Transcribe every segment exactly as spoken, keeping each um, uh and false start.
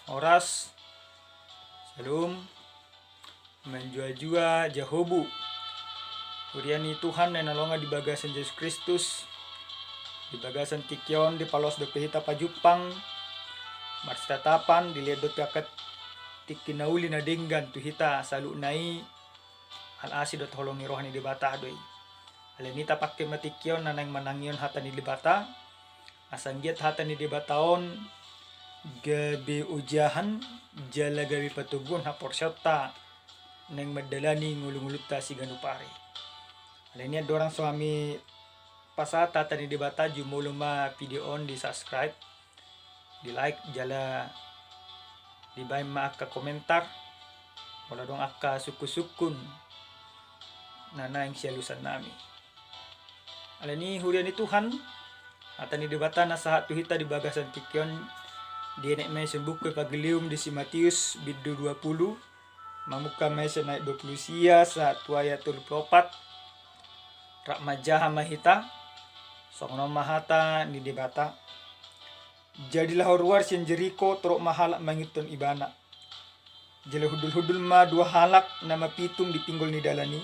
Horas. Syalom. Manjuajua jahobu. Huria ni Tuhan na hinaholongan di bagasan Jesus Kristus. Di bagasan tingki on dipaloas dope hita pajumpang, marsitatapan, dilehon dope angka tingki na uli na denggan tu hita saluhutna i, ala asi dohot holong ni roha ni Debata do i. Alani i tapangke ma tingki on na naeng manangihon hata ni Debata, asa anggiat hata ni Debata on gabe ojahan jala gabe patoguon haporseaonta naeng mandalani ngolungolunta siganup ari. Alani i andorang so hami pasahat hata ni Debata, jumolo ma video on di subscribe, di like, jala dibaen ma angka komentar molo adong angka sungkunsungkun na naeng sialusan nami. Alani i huria ni Tuhan, hata ni Debata na sahat tu hita di bagasan tingki on dienet ma i sian buku Evangelium di si Matius bindu dua pulu, mamungka ma i sian ayat dua pulu sia sahat tu ayat tolu pulu opat. Rap manjaha ma hita. Songon on ma hata ni Debata. Jadi laho ruar sian Jeriko torop ma halak mangihuthon ibana. Jala hundulhundul ma dua halak na mapitung di pinggol ni dalan i.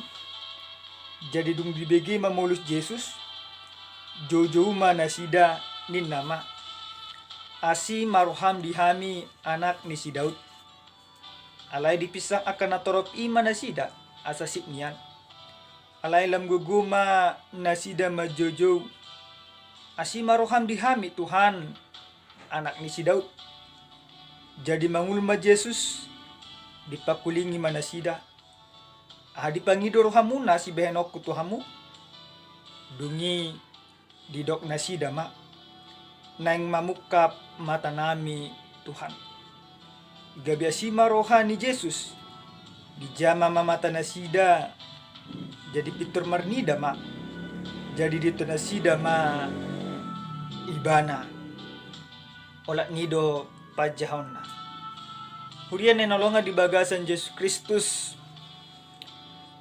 Jadi dung dibege mamolus Jesus, joujou ma nasida, ninna ma: Asi ma roham di hami, anak ni si Daud. Alai dipinsang angka na torop i ma nasida asa sip nian. Alai lam gogo ma nasida manjoujou: Asi ma roham di hami Tuhan, anak ni si Daud. Jadi mangolu ma Jesus, dipangkulingi ma nasida: Aha dipangido rohamuna sibahenonku tu hamu? Dung i didok nasida ma: Naeng mamungkap matanami Tuhan. Gabe asi ma roha ni Jesus, dijama ma mata nasida, jadi pintor marnida ma. Jadi diingot nasida ma ibana. Olat ni i do panjahaonna. Huria na hinaholongan di bagasan Jesus Kristus,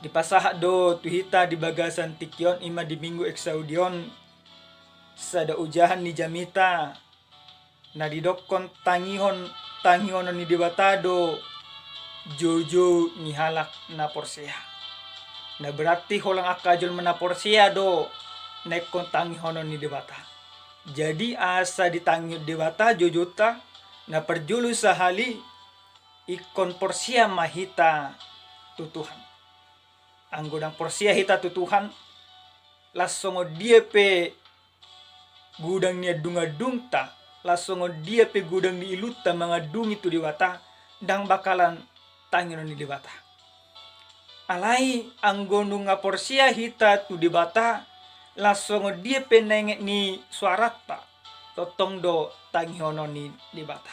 dipasahat do tu hita di bagasan tingki on, i ma di Minggu Exaudi on, sada ojahan ni jamita na didokkon tangihon, tangihonon ni Debata do joujou ni halak na porsea. Na berarti holan angka jolma na porsea do na ingkon tangihonon ni Debata. Jadi asa ditangihon Debata joujounta, na parjolo sahali ingkon porsea ma hita tu Tuhan. Anggo ndang porsea hita tu Tuhan, las songon dia pe godang ni andungandungta, las songon dia pe godang ni ilunta mangandungi tu Debata, ndang bakalan tangihonon ni Debata. Alai anggo nunga porsea hita tu Debata, las songon dia pe na enget ni soaranta, tongtong do tangihonon ni Debata.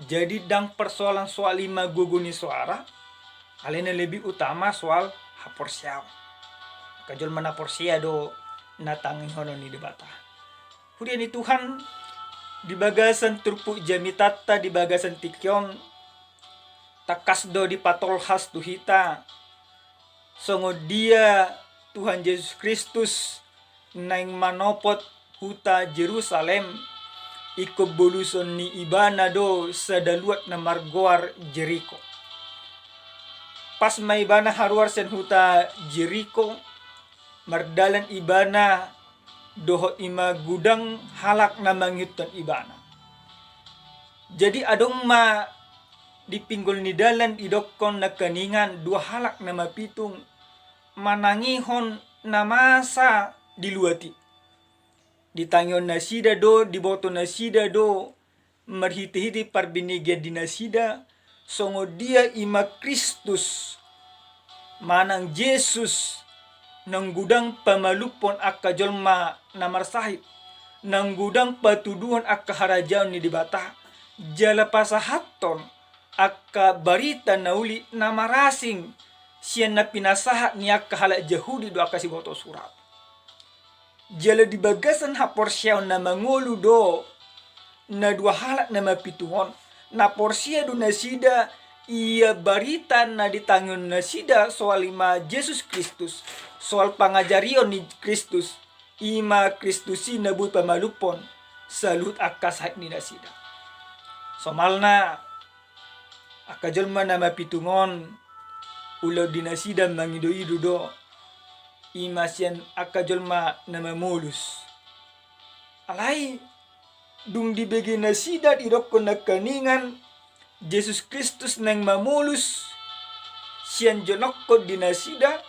Jadi ndang persoalan soal i ma gogo ni soara, alai na lebih utama soal haporseaon. Angka jolma na porsea do na tangihonon ni Debata. Huria ni Tuhan, di bagasan turpuk jamitanta di bagasan tingki on, tangkas do dipatolhas tu hita songon dia Tuhan Jesus Kristus naeng manopot huta Jerusalem, ingkon boluson ni ibana do sada luat na margoar Jeriko. Pas ma ibana haruar sian huta Jeriko, mardalan ibana dohot i ma godang halak na mangihuthon ibana. Jadi adong ma di pinggol ni dalan didokkon nangkiningan dua halak na mapitung manangihon na masa di luat i. Ditangihon nasida do, diboto nasida do, marhitehite parbenegean di nasida, songon dia i ma Kristus, manang Jesus, naung godang pamalumhon angka jolma na marsahit, naung godang patuduhon angka harajaon ni Debata, jala pasahathon angka barita na uli na marasing sian na pinasahat ni angka halak Jahudi dohot angka siboto surat. Jala di bagasan haporseaon na mangolu do na dua halak na mapitung on, na porsea do nasida ia barita na ditangihon nasida soal i ma Jesus Kristus, soal pangajarion ni Kristus, i ma Kristus i na boi pamalumhon saluhut angka sahit ni nasida. Somalna Angka jolma na mapitung on, ulaon di nasida mangido-ido do, i ma sian angka jolma na mamolus. Alai dung dibege nasida didokkon nangkaningan Jesus Kristus naeng mamolus sian jolokkon di nasida,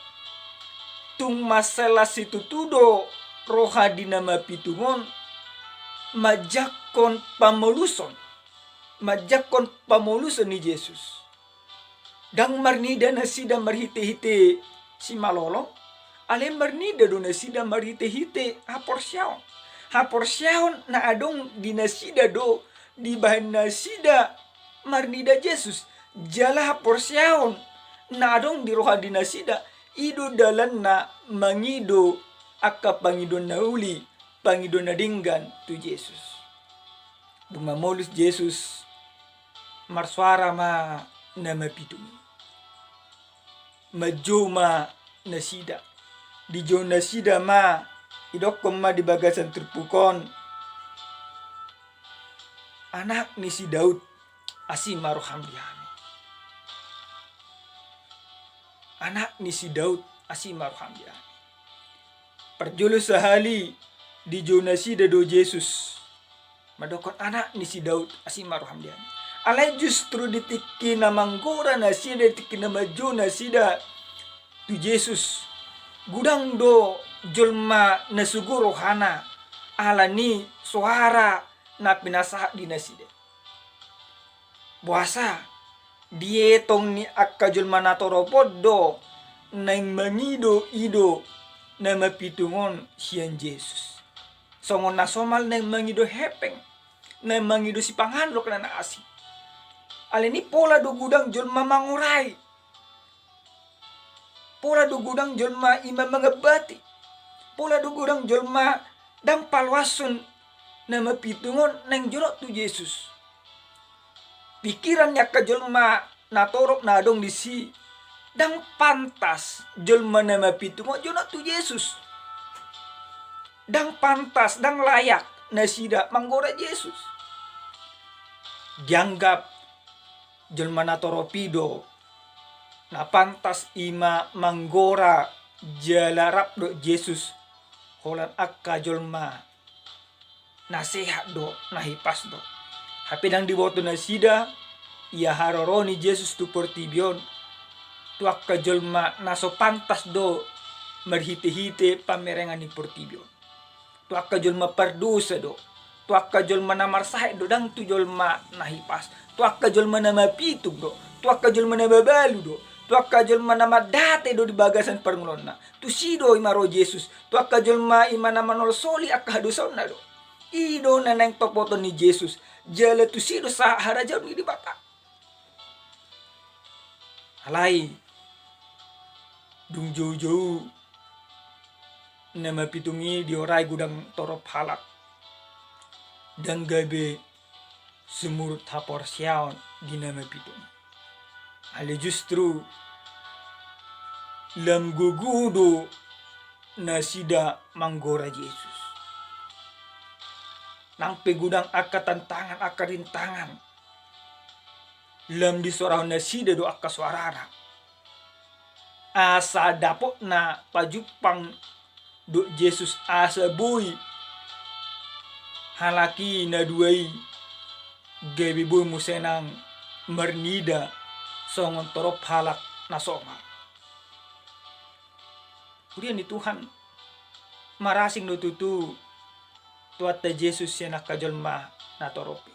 tung mansai las situtu do roha di na mapitung on manjangkon pamoluson, manjangkon pamoluson ni Jesus. Ndang marnida nasida marhite-hite simalolong, alai marnida do nasida marhite-hite haporseaon. Haporseaon na adong di nasida do dibahen nasida marnida Jesus. Jala haporseaon na adong di roha di nasida, i do dalanna mangido angka pangidoan na uli, pangidoan na denggan tu Jesus. Dung mamolus Jesus, marsoara ma na mapitung i. Manjou ma nasida. Dijou nasida ma, didokkon ma di bagasan turpuk on, "Anak ni si Daud, asi ma roham di hami. Anak ni si Daud, asi ma roham di hami." Parjolo sahali dijou nasida do Jesus mandokkon, "Anak ni si Daud, asi ma roham di hami." Alai justru di tingki na manggora nasida, di tingki na manjou nasida tu Jesus, godang do jolma na sogo rohana alani soara na pinasahat di nasida. Boasa? Dietong ni angka jolma na torop on do naeng mangido-ido na mapitung on sian Jesus. Songon na somal naeng mangido hepeng, naeng mangido sipanganon, na asing. Alani pola do godang jolma mangorai. Pola do godang jolma i ma mangambati. Pola do godang jolma ndang paloashon na mapitung on naeng jonok tu Jesus. Pikiran ni angka jolma na torop na adong disi, ndang pantas jolma na mapitung on jonok tu Jesus. Ndang pantas, ndang layak nasida manggora Jesus. Dianggap jolma na torop i do na pantas i ma manggora jala rap dohot Jesus holan angka jolma na sehat do, na hipas do. Hape ndang diboto nasida ia haroro ni Jesus tu portibi on tu angka jolma na so pantas do marhite-hite pamerengan ni portibi on. Tu angka jolma pardosa do, tu angka jolma na marsahit do, ndang tu jolma na hipas. Tu angka jolma na mapitung do, tu angka jolma na mabalu do, tu angka jolma na mandate do di bagasan parngoluonna. Tusi do i ma ro Jesus, tu angka jolma i ma na manolsoli angka hadosaonna do. I do na naeng topoton ni Jesus, jala tusi do sahat harajaon ni Debata. Alai dung joujou na mapitung i diorai godang torop halak, ndang gabe sumurut haporseaon di na mapitung. Alai justru lam gogo do nasida manggora Jesus. Nang pe godang angka tantangan, angka rintangan, lam disorahon nasida do angka soarana. Asa dapotna pajumpang dohot Jesus, asa boi halak i na dua i gabe boi muse nang marnida songon torop halak na somal. Huria ni Tuhan, marasing do tutu Tuhanta Jesus sian angka jolma na torop i.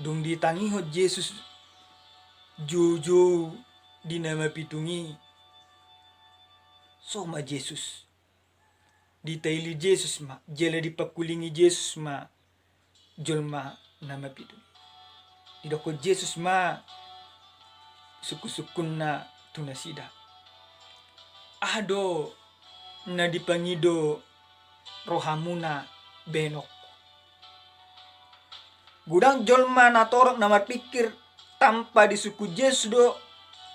Dung ditangihon Jesus joujou di na mapitung i, so ma Jesus. Ditaili Jesus ma, jala dipangkulingi Jesus ma jolma na mapitung i. Didokkon Jesus ma sungkun-sungkunna tu nasida, "Aha do na dipangido rohamuna bahenonku?" Godang jolma na torop na marpingkir tanpa disungkun Jesus do,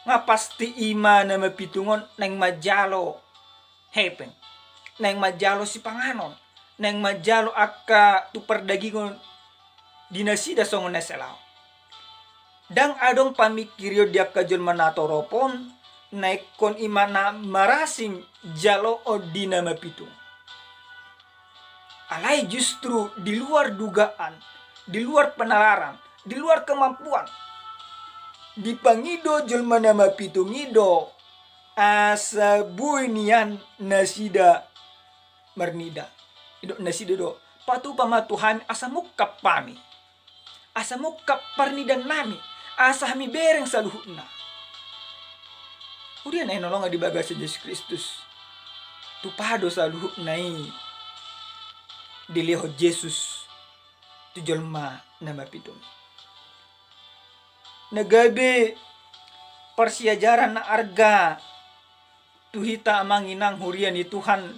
nga pasti i ma na mapitung on naeng manjalo hepeng, naeng manjalo sipanganon, naeng manjalo angka tu pardagingon di nasida songon na salaon. Ndang adong pamingkirion di angka jolma na torop on, na ingkon i ma na marasing jaloon di na mapitung. Alai justru di luar dugaan, di luar penalaran, di luar kemampuan, dipangido jolma na mapitung i do asa boi nian nasida marnida. Didok nasida do, patupa ma tu hami asa mungkap hami, asa mungkap parnidannami, asa hami bereng saluhutna. Huria na hinaholongan di bagasan Jesus Kristus, tupa do saluhutna i dilehon Jesus tu jolma na mapitung i. Na gabe parsiajaran na arga tu hita amang inang huria ni Tuhan,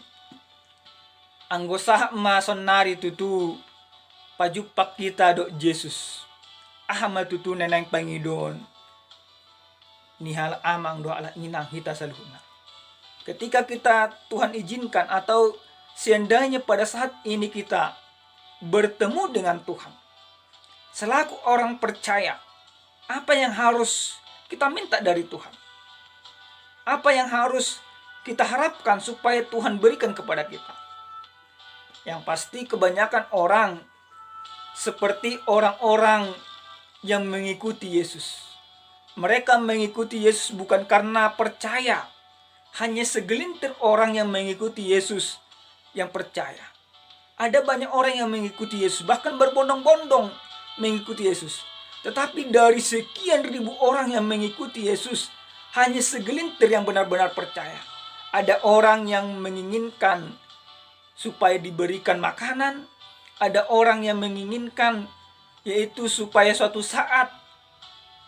anggo sahat ma saonnari tutu pajumpang hita dohot Jesus, aha ma tutu na naeng pangidoon ni halak amang dohot halak inang hita saluhutna? Ketika kita, Tuhan izinkan atau seandainya pada saat ini kita bertemu dengan Tuhan selaku orang percaya, apa yang harus kita minta dari Tuhan? Apa yang harus kita harapkan supaya Tuhan berikan kepada kita? Yang pasti, kebanyakan orang seperti orang-orang yang mengikuti Yesus. Mereka mengikuti Yesus bukan karena percaya. Hanya segelintir orang yang mengikuti Yesus yang percaya. Ada banyak orang yang mengikuti Yesus, bahkan berbondong-bondong mengikuti Yesus. Tetapi dari sekian ribu orang yang mengikuti Yesus, hanya segelintir yang benar-benar percaya. Ada orang yang menginginkan supaya diberikan makanan, ada orang yang menginginkan, yaitu supaya suatu saat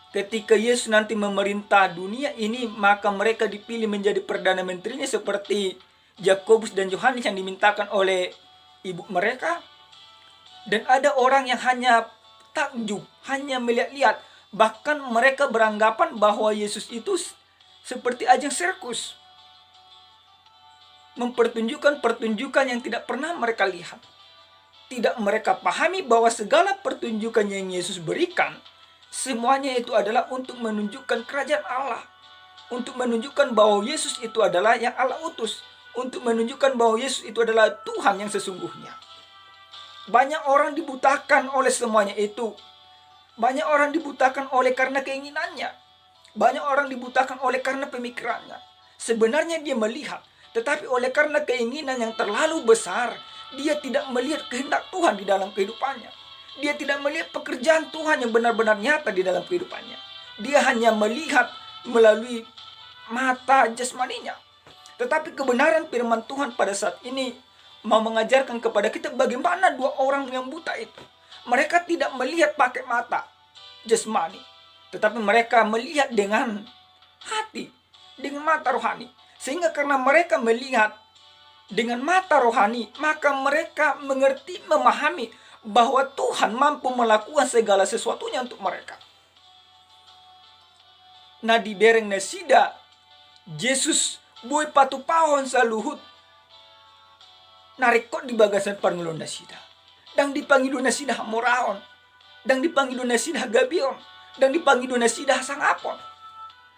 ketika Yesus nanti memerintah dunia ini, maka mereka dipilih menjadi perdana menterinya seperti Yakobus dan Yohanes yang dimintakan oleh ibu mereka. Dan ada orang yang hanya takjub, hanya melihat-lihat, bahkan mereka beranggapan bahwa Yesus itu s-, seperti ajang sirkus, mempertunjukkan pertunjukan yang tidak pernah mereka lihat. Tidak mereka pahami bahwa segala pertunjukan yang Yesus berikan, semuanya itu adalah untuk menunjukkan kerajaan Allah, untuk menunjukkan bahwa Yesus itu adalah yang Allah utus, untuk menunjukkan bahwa Yesus itu adalah Tuhan yang sesungguhnya. Banyak orang dibutakan oleh semuanya itu. Banyak orang dibutakan oleh karena keinginannya. Banyak orang dibutakan oleh karena pemikirannya. Sebenarnya dia melihat, tetapi oleh karena keinginan yang terlalu besar, dia tidak melihat kehendak Tuhan di dalam kehidupannya. Dia tidak melihat pekerjaan Tuhan yang benar-benar nyata di dalam kehidupannya. Dia hanya melihat melalui mata jasmaninya. Tetapi kebenaran firman Tuhan pada saat ini mau mengajarkan kepada kita bagaimana dua orang yang buta itu. Mereka tidak melihat pakai mata jasmani, tetapi mereka melihat dengan hati, dengan mata rohani. Sehingga karena mereka melihat dengan mata rohani, maka mereka mengerti, memahami bahwa Tuhan mampu melakukan segala sesuatunya untuk mereka. Na dibereng nasida Jesus boi patupahon saluhut na ringkot di bagasan parngoluon nasida. Ndang dipangido nasida hamoraon, ndang dipangido nasida hagabeon, ndang dipangido nasida hasangapon.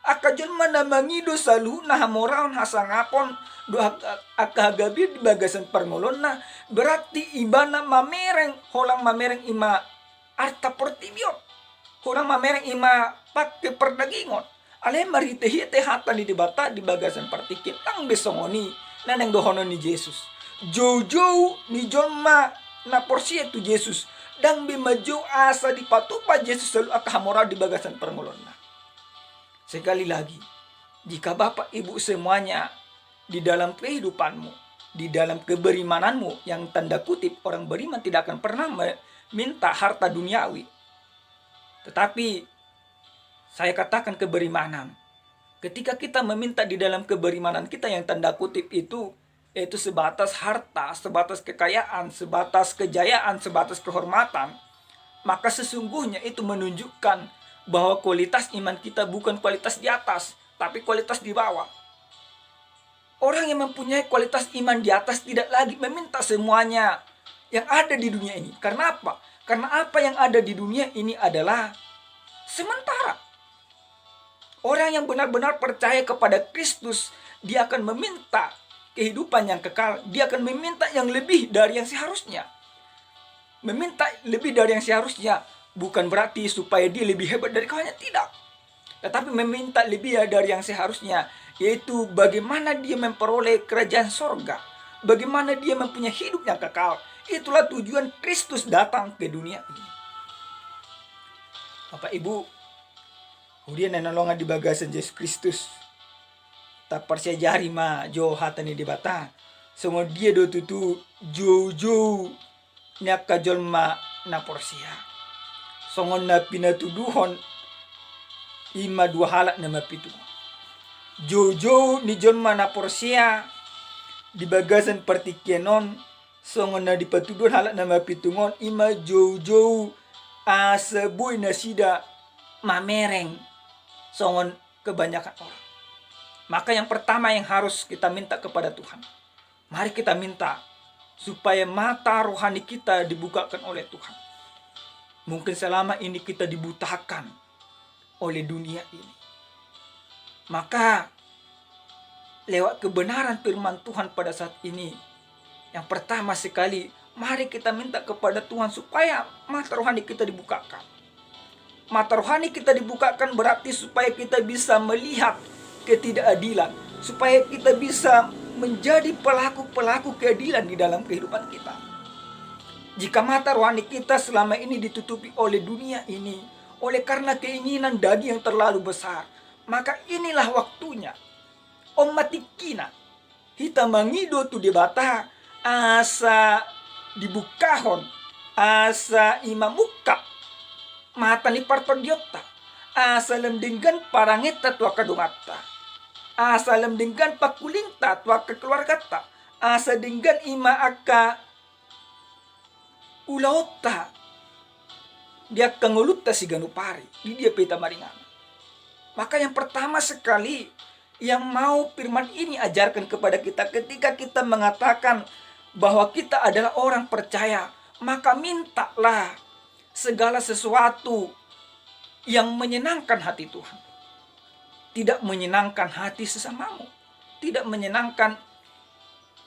Angka jolma na mangido saluhutna hamoraon, hasangapon dohot angka hagabeon di bagasan parngoluonna, berarti ibana mamereng, holan mamereng i ma arta portibi on, holan mamereng i ma pangke pardagingon. Alai marhitehite hata ni Debata di bagasan partingkian, ndang be songon i na naeng dohonon ni Jesus. Joujou ni jolma na porsea tu Jesus, ndang be manjou asa dipatupa Jesus saluhut angka hamoraon di bagasan parngoluonna. Sekali lagi, jika bapak ibu semuanya di dalam kehidupanmu, di dalam keberimananmu, yang tanda kutip orang beriman tidak akan pernah meminta harta duniawi. Tetapi saya katakan keberimanan. Ketika kita meminta di dalam keberimanan kita yang tanda kutip itu, yaitu sebatas harta, sebatas kekayaan, sebatas kejayaan, sebatas kehormatan, maka sesungguhnya itu menunjukkan bahwa kualitas iman kita bukan kualitas di atas, tapi kualitas di bawah. Orang yang mempunyai kualitas iman di atas tidak lagi meminta semuanya yang ada di dunia ini. Karena apa? Karena apa yang ada di dunia ini adalah sementara. Orang yang benar-benar percaya kepada Kristus, dia akan meminta kehidupan yang kekal, dia akan meminta yang lebih dari yang seharusnya. Meminta lebih dari yang seharusnya bukan berarti supaya dia lebih hebat dari kawannya, tidak. Tetapi meminta lebih dari yang seharusnya, yaitu bagaimana dia memperoleh kerajaan sorga, bagaimana dia mempunyai hidup yang kekal. Itulah tujuan Kristus datang ke dunia ini. Bapak Ibu, huria na hinaholongan di bagasan Jesus Kristus, taparsiajari ma jo hata ni Debata. Songon dia do tutu joujou ni angka jolma na porsea. Songon na pinatuduhon i ma dua halak na mapitungon. Joujou ni jolma na porsea di bagasan partingkian on, songon na dipatuduhon halak na mapitungon i ma joujou asa boi nasida mamereng songon kebanyakan orang. Maka yang pertama yang harus kita minta kepada Tuhan, mari kita minta supaya mata rohani kita dibukakan oleh Tuhan. Mungkin selama ini kita dibutakan oleh dunia ini. Maka lewat kebenaran firman Tuhan pada saat ini, yang pertama sekali, mari kita minta kepada Tuhan supaya mata rohani kita dibukakan. Mata rohani kita dibukakan berarti supaya kita bisa melihat ketidakadilan, supaya kita bisa menjadi pelaku-pelaku keadilan di dalam kehidupan kita. Jika mata rohani kita selama ini ditutupi oleh dunia ini, oleh karena keinginan daging yang terlalu besar, maka inilah waktunya. On ma tingkina hita mangido tu Debata asa dibukahon, asa i mamungkap mata ni partondionta, asa lam denggan parangenta tu angka donganta, asa lam denggan pangkulinta tu angka keluarganta, asa denggan i ma angka ulaonta di angka ngolunta siganup ari, di dia pe hita maringanan. Maka yang pertama sekali yang mau firman ini ajarkan kepada kita, ketika kita mengatakan bahwa kita adalah orang percaya, maka mintalah segala sesuatu yang menyenangkan hati Tuhan. Tidak menyenangkan hati sesamamu, tidak menyenangkan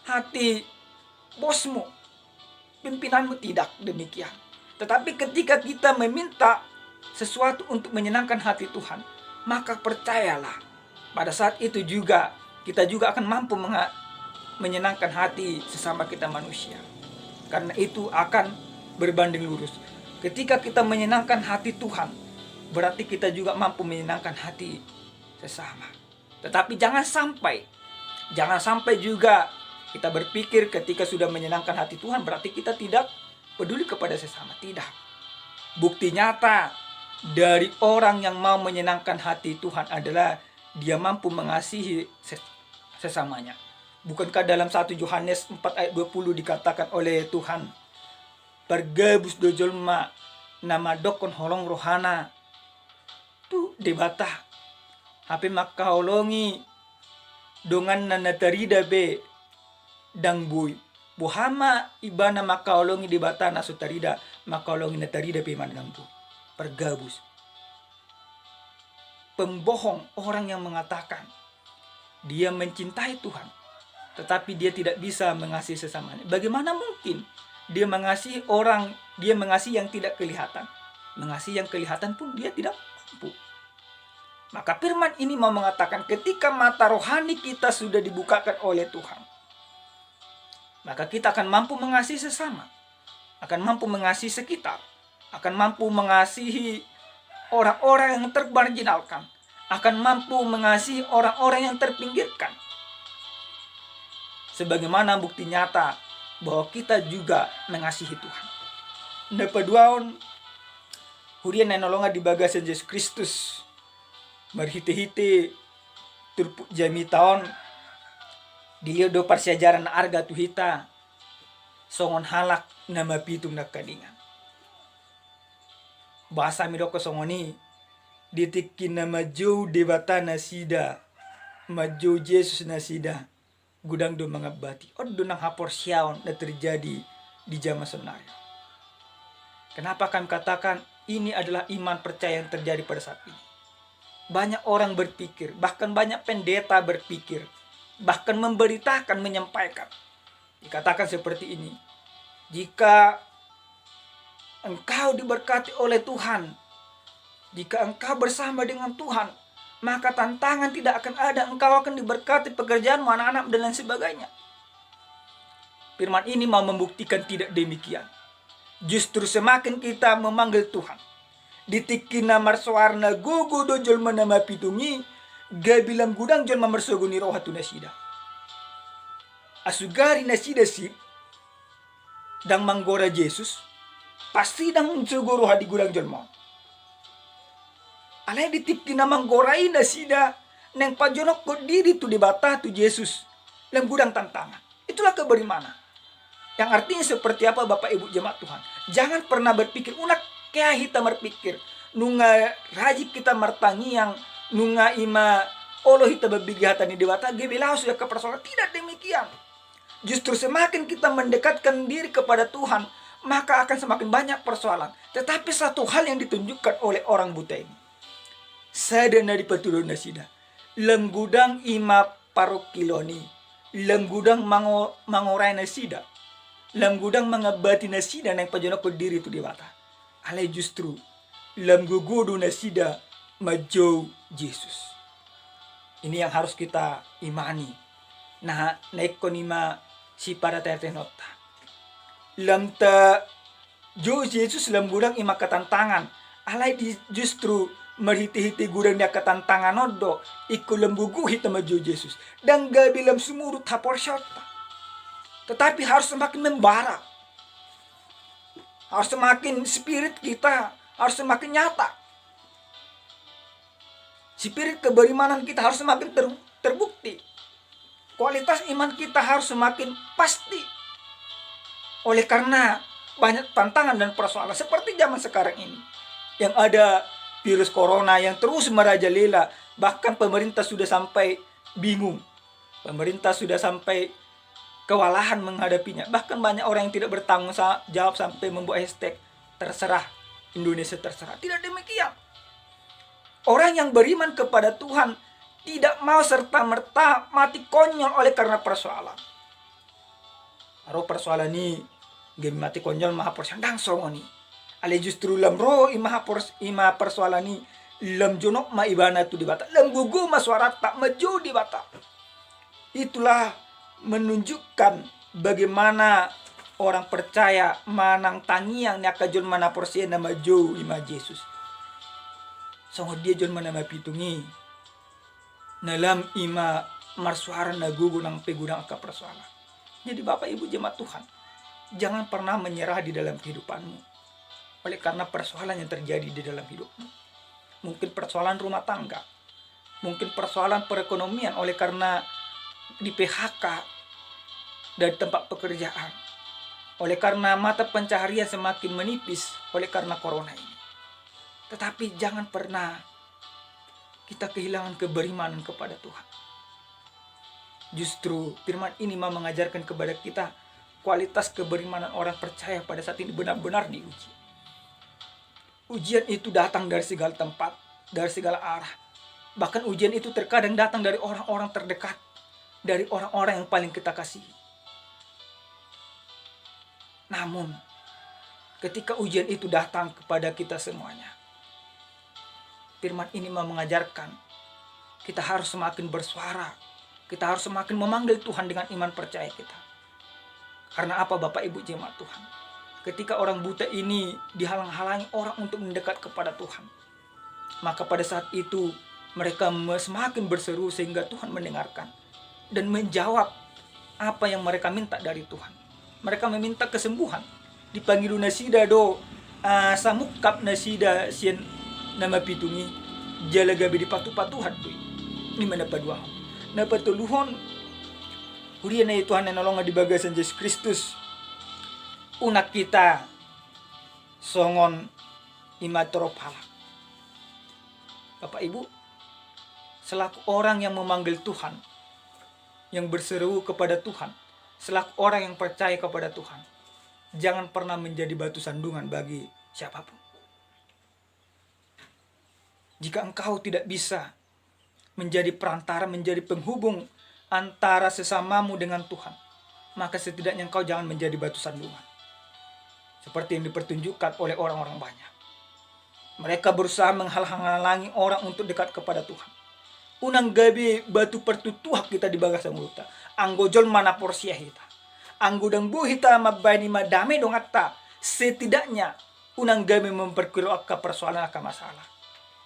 hati bosmu, pimpinanmu, tidak demikian. Tetapi ketika kita meminta sesuatu untuk menyenangkan hati Tuhan, maka percayalah, pada saat itu juga kita juga akan mampu menga-, menyenangkan hati sesama kita manusia. Karena itu akan berbanding lurus. Ketika kita menyenangkan hati Tuhan, berarti kita juga mampu menyenangkan hati sesama. Tetapi jangan sampai, jangan sampai juga kita berpikir ketika sudah menyenangkan hati Tuhan, berarti kita tidak peduli kepada sesama. Tidak. Bukti nyata dari orang yang mau menyenangkan hati Tuhan adalah dia mampu mengasihi ses-, sesamanya. Bukankah dalam satu Yohanes empat ayat dua puluh dikatakan oleh Tuhan, "Pargabus do jolma na mandokkon holong rohana tu Debata, hape mangkaholongi donganna na tarida pe ndang boi. Boha ma ibana mangkaholongi Debata na so tarida, mangkaholongi na tarida pe ibana ndang boi." Pargabus. Pembohong orang yang mengatakan dia mencintai Tuhan, tetapi dia tidak bisa mengasihi sesamanya. Bagaimana mungkin dia mengasihi orang, dia mengasihi yang tidak kelihatan? Mengasihi yang kelihatan pun dia tidak mampu. Maka firman ini mau mengatakan, ketika mata rohani kita sudah dibukakan oleh Tuhan, maka kita akan mampu mengasihi sesama, akan mampu mengasihi sekitar, akan mampu mengasihi orang-orang yang termarginalkan, akan mampu mengasihi orang-orang yang terpinggirkan. Sebagaimana bukti nyata bahwa kita juga mengasihi Tuhan. Na paduahon, huria na hinaholongan di bagasan Jesus Kristus, marhitehite turpuk jamita on, dilehon do parsiajaran na arga tu hita, songon halak na mapitung nangkaningan. Boasa hami dokkon songon i? Di tingki na manjou Debata nasida, manjou Jesus nasida, godang do mangambati. On do nang haporseaon na terjadi di jaman sonari. Kenapa kami katakan Ini adalah iman percaya yang terjadi pada saat ini. Banyak orang berpikir, bahkan banyak pendeta berpikir, bahkan memberitakan, menyampaikan. Dikatakan seperti ini, "Jika engkau diberkati oleh Tuhan, jika engkau bersama dengan Tuhan, maka tantangan tidak akan ada, engkau akan diberkati, pekerjaanmu, anak-anak, dan lain sebagainya." Firman ini mau membuktikan tidak demikian. Justru semakin kita memanggil Tuhan, di tingki na marsoara na gogo do jolma na mapitung i, gabe lam godang jolma marsogo ni roha tu nasida. Asugari nasida sip, ndang manggora Jesus, pasti ndang sogo roha di godang jolma on. Alai di tingki na manggora i nasida, naeng pajonokhon diri tu Debata, tu Jesus, lam godang tantangan. Itulah keberimanan. Yang artinya seperti apa, Bapak Ibu jemaat Tuhan? Jangan pernah berpikir, unang hea hita marpikir, nunga rajin hita martangiang, nunga ima olo hita mambege hata ni Debata, gabe laho sude angka persoalan. Tidak demikian. Justru semakin kita mendekatkan diri kepada Tuhan, maka akan semakin banyak persoalan. Tetapi satu hal yang ditunjukkan oleh orang buta ini. Sada na dipatuduhon nasida, lam godang ima parungkilon i, lam godang mango-, mangorai nasida, lam godang mangambati nasida naeng pajonokhon diri tu Debata. Alai justru lam gogo do nasida manjou Jesus. Ini yang harus kita imani. Nah, na ingkon ima sipatetenonta. Lam ta jou Jesus lam godang ima angka tantangan. Alai di justru marhitehite godang ni angka tantangan on do ingkon lam gogo hita manjou Jesus. Ndang gabe lam sumurut haporseaonta. Tetapi harus semakin membara. Harus semakin spirit kita harus semakin nyata. Spirit keberimanan kita harus semakin ter-, terbukti. Kualitas iman kita harus semakin pasti. Oleh karena banyak tantangan dan persoalan seperti zaman sekarang ini, yang ada virus corona yang terus merajalela, bahkan pemerintah sudah sampai bingung. Pemerintah sudah sampai kewalahan menghadapinya. Bahkan banyak orang yang tidak bertanggung sa-, jawab sampai membuat hashtag terserah Indonesia terserah. Tidak demikian. Orang yang beriman kepada Tuhan tidak mau serta-merta mati konyol oleh karena persoalan. Ro persoalan i, gabe mati konyol ma haporseaon, ndang songon i. Alai justru lam ro ima hapors-, ima persoalan i, lam jonok ma ibana tu Debata, lam gogo ma soaranta manjou Debata. Itulah menunjukkan bagaimana orang percaya manang tangiang ni angka jolma na porsea na manjou ima Jesus. Songon dia jolma na mapitung i, na lam ima marsoara na gogo nang pe godang angka persoalan. Jadi Bapak Ibu jemaat Tuhan, jangan pernah menyerah di dalam kehidupanmu oleh karena persoalan yang terjadi di dalam hidupmu. Mungkin persoalan rumah tangga, mungkin persoalan perekonomian oleh karena di-P H K dari tempat pekerjaan, oleh karena mata pencaharian semakin menipis oleh karena corona ini. Tetapi jangan pernah kita kehilangan keberimanan kepada Tuhan. Justru firman ini mau mengajarkan kepada kita kualitas keberimanan orang percaya pada saat ini benar-benar diuji. Ujian itu datang dari segala tempat, dari segala arah. Bahkan ujian itu terkadang datang dari orang-orang terdekat, dari orang-orang yang paling kita kasihi. Namun, ketika ujian itu datang kepada kita semuanya, firman ini mau mengajarkan, kita harus semakin bersuara, kita harus semakin memanggil Tuhan dengan iman percaya kita. Karena apa, Bapak Ibu jemaat Tuhan? Ketika orang buta ini dihalang-halangi orang untuk mendekat kepada Tuhan, maka pada saat itu mereka me-, semakin berseru sehingga Tuhan mendengarkan dan menjawab apa yang mereka minta dari Tuhan. Mereka meminta kesembuhan. Dipangido nasida do, ah, samungkap nasida sian na mapitung i, jala gabe dipatupa Tuhan do i. Ima na paduahon. Na patoluhon, huria na di Tuhan na hinaholongan di bagasan Jesus Kristus, unang hita songon ima torop halak. Bapak Ibu, selaku orang yang memanggil Tuhan, yang berseru kepada Tuhan, selaku orang yang percaya kepada Tuhan, jangan pernah menjadi batu sandungan bagi siapapun. Jika engkau tidak bisa menjadi perantara, menjadi penghubung antara sesamamu dengan Tuhan, maka setidaknya engkau jangan menjadi batu sandungan, seperti yang dipertunjukkan oleh orang-orang banyak. Mereka berusaha menghalang-halangi orang untuk dekat kepada Tuhan. Unang gabe batu partutuhak hita di bagasan ngolunta. Anggo jolma na porsea hita, anggo ndang boi hita mambahen i ma dame donganta, setidaknya unang gabe memperkeruh angka persoalan, angka masalah.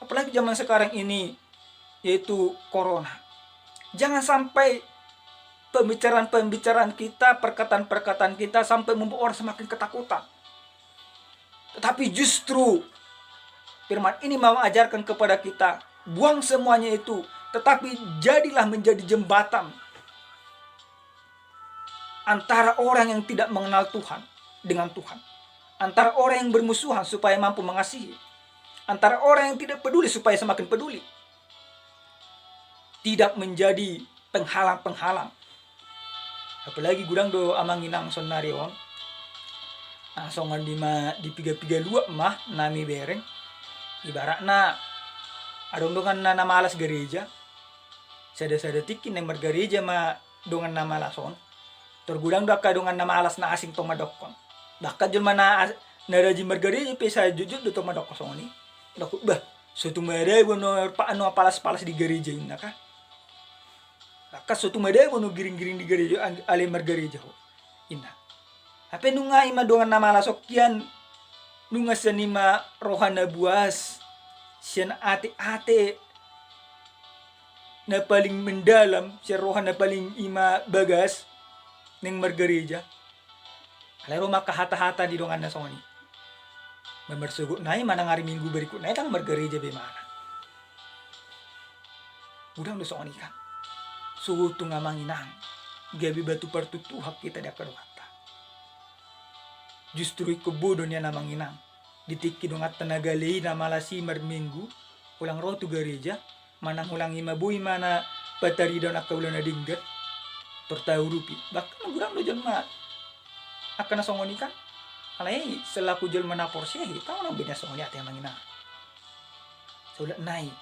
Apalagi zaman sekarang ini, yaitu corona. Jangan sampai pembicaraan-pembicaraan kita, perkataan-perkataan kita sampai membuat orang semakin ketakutan. Tetapi justru firman ini mau ajarkan kepada kita, buang semuanya itu, tetapi jadilah menjadi jembatan antara orang yang tidak mengenal Tuhan dengan Tuhan, antara orang yang bermusuhan supaya mampu mengasihi, antara orang yang tidak peduli supaya semakin peduli. Tidak menjadi penghalang-penghalang. Apalagi godang do amang inang saonnari on, na songon i ma di piga-piga luat ma na mibereng. Ibaratna adong donganna na malas gareja, sada-sada tingki naeng margareja ma dongan na malas on. Tor godang do angka dongan na malas na asing tong mandokkon. Bahkan jolma na as-, na rajin margareja pe sai jotjot do tong mandokkon songon i. Dokkon, bah, so tung ma dao ho, nunga palas-palas di gareja, inna kan. Bahkan so tung ma dao ho, nunga giring-giring di gareja, ang-, alai margareja ho, inna. Hape nunga i ma dongan na malas on kian, nunga sian i ma roha na buas, sian ate-ate na paling mendalam, sian roha na paling i ma bagas, naeng margareja. Alai ro ma angka hata-hata di donganna songon i. Mamarsogot nai manang ari Minggu berikutna i ndang margareja be imana. Godang do songon i kan. So tung amang inang gabe batu partutuhak hita di angka donganta. Justru ingkon bodo nian amang inang, di tingki donganta na gale i na malas i marminggu, holan ro tu gareja, manang holan i ma boi imana pataridahon angka ulaon na denggan, tor taurupi. Bahkan godang do jolma angka na songon i kan. Alai selaku jolma na porsea hita, unang be nian songon i ate amang inang. Saulak nai,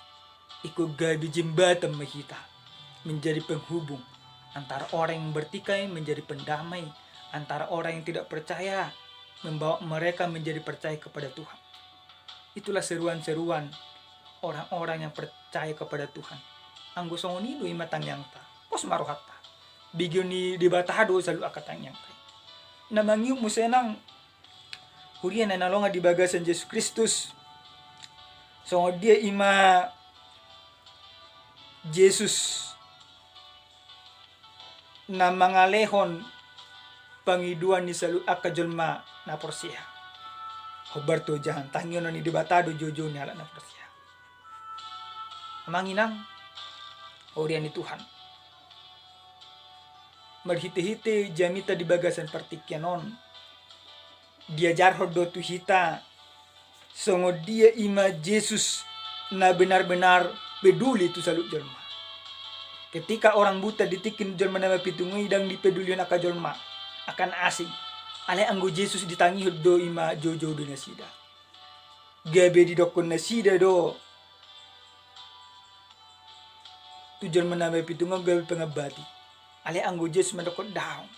ingkon gabe jembatan ma hita, menjadi penghubung antara orang yang bertikai, menjadi pendamai antara orang yang tidak percaya, membawa mereka menjadi percaya kepada Tuhan. Itulah seruan-seruan orang-orang yang percaya kepada Tuhan. Anggo songon i do i ma tangiangta, pos ma rohanta. Begeon ni Debata do saluhut angka tangiangta i. Na mangihut muse nang huria na hinaholongan di bagasan Jesus Kristus, songon dia i ma Jesus na mangalehon pangidoan ni saluhut angka jolma na porsea. Hombar tu ojahan, tangihon ni Debata do joujou ni halak na porsea. Amang inang, huria ni Tuhan, marhite-hite jamita di bagasan partingkian on, diajarhon do tu hita songon dia i ma Jesus na benar-benar peduli tu saluhut jolma. Ketika orang buta di tingki ni jolma na mapitung i ndang dipedulihon angka jolma, angka na asing. Alai anggo Jesus ditangihon do i ma joujou di nasida. Gabe didokkon nasida do tu jolma na mapitung on gabe pangambati. Alai anggo Jesus mandokkon daong.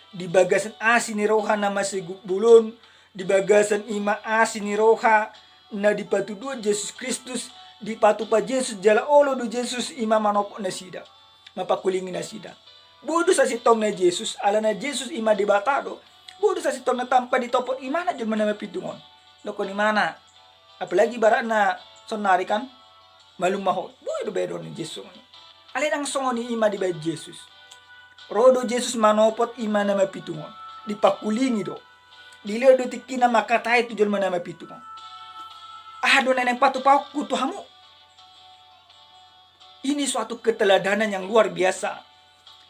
Di bagasan asi ni roha na maseguk bolon, di bagasan i ma asi ni roha na dipatuduhon Jesus Kristus, dipatupa Jesus jala olo do Jesus i ma manopot nasida, mapangkulingi nasida. Boi do sasintongna Jesus, alana Jesus i ma Debata do. Boi do sasintongna tanpa ditopot imana jolma na mapitung on. Dokkon imana, apalagi ibaratna saonnari kan, malum ma ho, boi do baenon ni Jesus songon i. Alai ndang songon i i ma dibaen Jesus. Ro do Jesus manopot i ma na mapitung on, dipangkulingi do. Dilehon do tingkina mangkatai tu jolma na mapitung on. Aha do na naeng patupaonku tu hamu? Ini suatu keteladanan yang luar biasa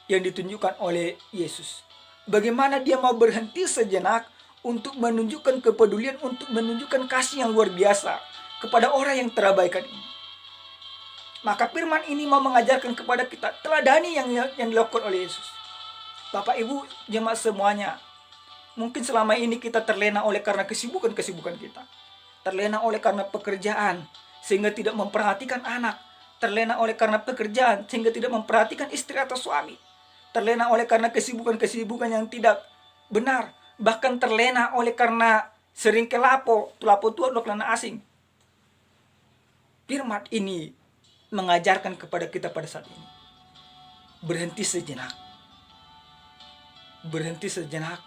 yang ditunjukkan oleh Yesus. Bagaimana dia mau berhenti sejenak untuk menunjukkan kepedulian, untuk menunjukkan kasih yang luar biasa kepada orang yang terabaikan ini. Maka firman ini mau mengajarkan kepada kita, teladani yang, yang dilakukan oleh Yesus. Bapak Ibu jemaat semuanya, mungkin selama ini kita terlena oleh karena kesibukan-kesibukan kita. Terlena oleh karena pekerjaan, sehingga tidak memperhatikan anak, terlena oleh karena pekerjaan, sehingga tidak memperhatikan istri atau suami, terlena oleh karena kesibukan-kesibukan yang tidak benar, bahkan terlena oleh karena sering ke lapo, tu lapo tuak dohot na asing. Firman ini mengajarkan kepada kita pada saat ini, berhenti sejenak. Berhenti sejenak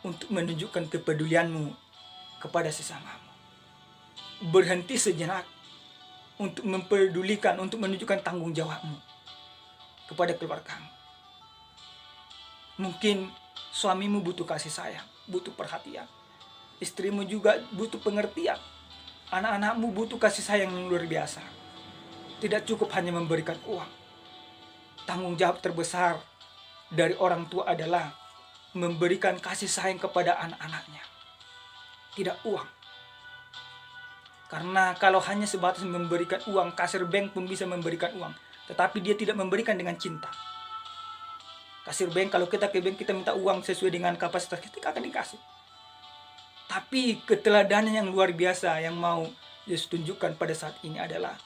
untuk menunjukkan kepedulianmu kepada sesamamu. Berhenti sejenak untuk mempedulikan, untuk menunjukkan tanggung jawabmu kepada keluargamu. Mungkin suamimu butuh kasih sayang, butuh perhatian. Istrimu juga butuh pengertian. Anak-anakmu butuh kasih sayang yang luar biasa. Tidak cukup hanya memberikan uang. Tanggung jawab terbesar dari orang tua adalah memberikan kasih sayang kepada anak-anaknya. Tidak uang. Karena kalau hanya sebatas memberikan uang, kasir bank pun bisa memberikan uang, tetapi dia tidak memberikan dengan cinta. Kasir bank, kalau kita ke bank, kita minta uang sesuai dengan kapasitas kita, akan dikasih. Tapi keteladanan yang luar biasa yang mau Yesus tunjukkan pada saat ini adalah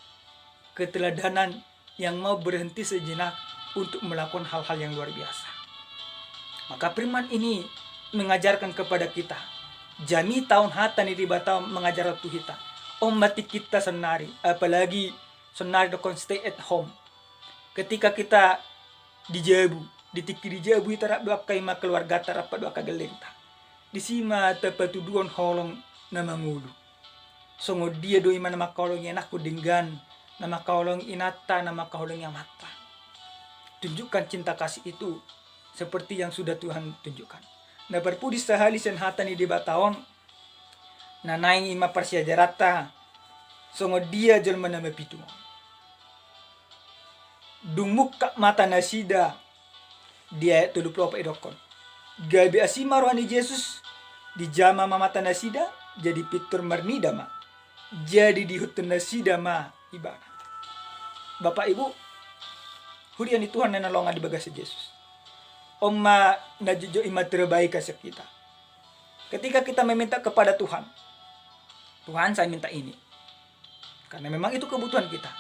keteladanan yang mau berhenti sejenak untuk melakukan hal-hal yang luar biasa. Maka firman ini mengajarkan kepada kita, jamita on hata ni Debata mengajar tu hita. On ma tingkinta sonnari, apalagi sonnari dohot stay at home. Ketika kita di jabu, di tingki di jabu hita rap dohot angka ima keluargata, rap dohot angka gellengta. Disi ma tapatuduhon holong na mangolu. Songon dia do ima na mangkaholongi anakku denggan, na mangkaholongi inanta, na mangkaholongi amanta. Tunjukkan cinta kasih itu seperti yang sudah Tuhan tunjukkan. Na parpudi sahali sian hata ni Debata on, na naeng ima parsiajaranta, songon dia jolma na mapitu on. Dung mungkap mata nasida, di ayat tolu pulu opat idokkon, gabe asi ma roha ni Jesus, dijama ma mata nasida, jadi pintor marnida ma. Jadi diihuthon nasida ma Ibana. Bapak Ibu, huria ni Tuhan na hinaholongan di bagasan Jesus, on ma na jotjot ima terbaik sian hita. Ketika kita meminta kepada Tuhan, Tuhan, saya minta ini, karena memang itu kebutuhan kita.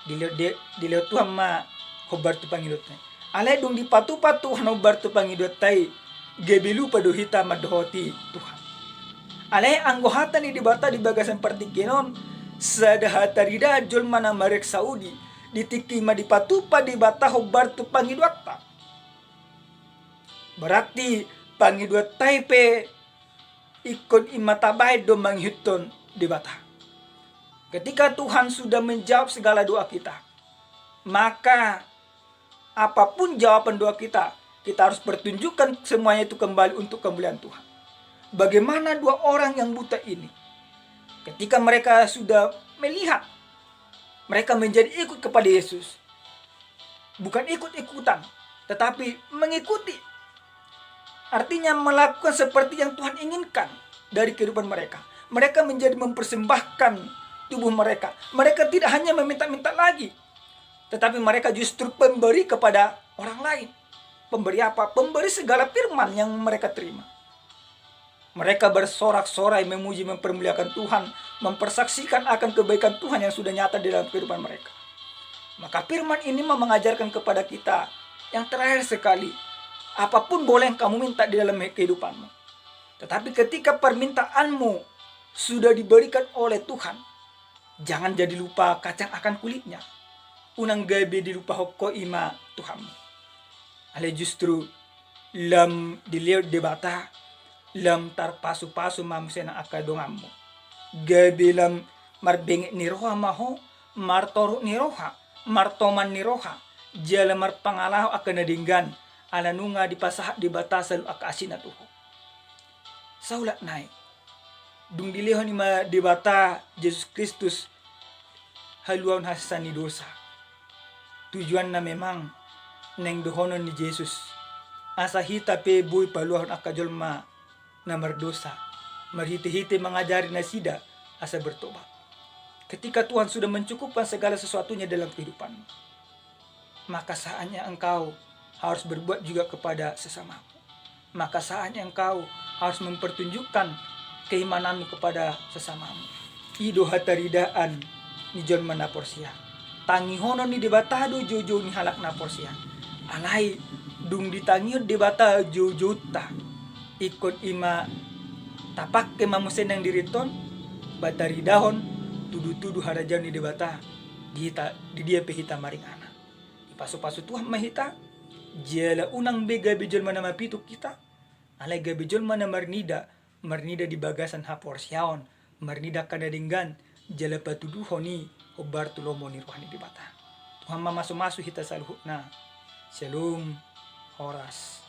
Dilehon, di, dilehon Tuhan ma hombar tu pangidoanta i. Alai dung dipatupa Tuhan hombar tu pangidoanta i, gabe lupa do hita mandohoti Tuhan. Alai anggo hata ni Debata di bagasan partingkian on, sada hataridaan jolma na mareksa udi, di tingki ima dipatupa Debata hombar tu pangidoanta. Berarti pangidoanta i pe ingkon ima tabaen do mangihuthon Debata. Ketika Tuhan sudah menjawab segala doa kita, maka apapun jawaban doa kita, kita harus pertunjukkan semuanya itu kembali untuk kemuliaan Tuhan. Bagaimana dua orang yang buta ini? Ketika mereka sudah melihat, mereka menjadi ikut kepada Yesus. Bukan ikut-ikutan, tetapi mengikuti. Artinya melakukan seperti yang Tuhan inginkan dari kehidupan mereka. Mereka menjadi mempersembahkan tubuh mereka. Mereka tidak hanya meminta-minta lagi, tetapi mereka justru pemberi kepada orang lain. Pemberi apa? Pemberi segala firman yang mereka terima. Mereka bersorak-sorai memuji, mempermuliakan Tuhan, mempersaksikan akan kebaikan Tuhan yang sudah nyata di dalam kehidupan mereka. Maka firman ini ma mengajarkan kepada kita, yang terakhir sekali, apapun boleh kamu minta di dalam kehidupanmu. Tetapi ketika permintaanmu sudah diberikan oleh Tuhan, jangan jadi lupa kacang akan kulitnya. Unang gabe dilupahon ho ima Tuhanmu. Alai justru lam dilehon Debata, lam tarpasupasu ma muse nang angka donganmu. Gabe lam marbenget ni roha ma ho, martoruk ni roha, martoman ni roha, jala marpangalaho angka na denggan, ala nunga dipasahat Debata saluhut angka asina tu ho. Saulak nai, dung dilehon ima Debata Jesus Kristus haluaon hasesaan ni dosa. Tujuanna memang naeng dohonon ni Jesus, asa hita pe boi paluahon angka jolma na mardosa, marhitehite mangajari nasida asa bertobat. Ketika Tuhan sudah mencukupkan segala sesuatunya dalam kehidupanmu, maka saatnya engkau harus berbuat juga kepada sesamamu. Maka saatnya engkau harus mempertunjukkan keimananmu kepada sesamamu. I do hataridaan ni jolma na porsea. Tangihonon ni Debata do joujou ni halak na porsea. Alai dung ditangihon Debata joujounta, ingkon i ma tapangke ma muse nang dirinta on, ba taridahon tudutudu harajaon ni Debata di hita, di dia pe hita maringanan. Dipasupasu Tuhan ma hita, jala unang be gabe jolma na mapitung hita, alai gabe jolma na marnida, marnida di bagasan haporseaon, marnida angka na denggan, jala patuduhon i hombar tu lomo ni roha ni Debata. Tuhan mamasumasu hita saluhutna. Syalom, horas.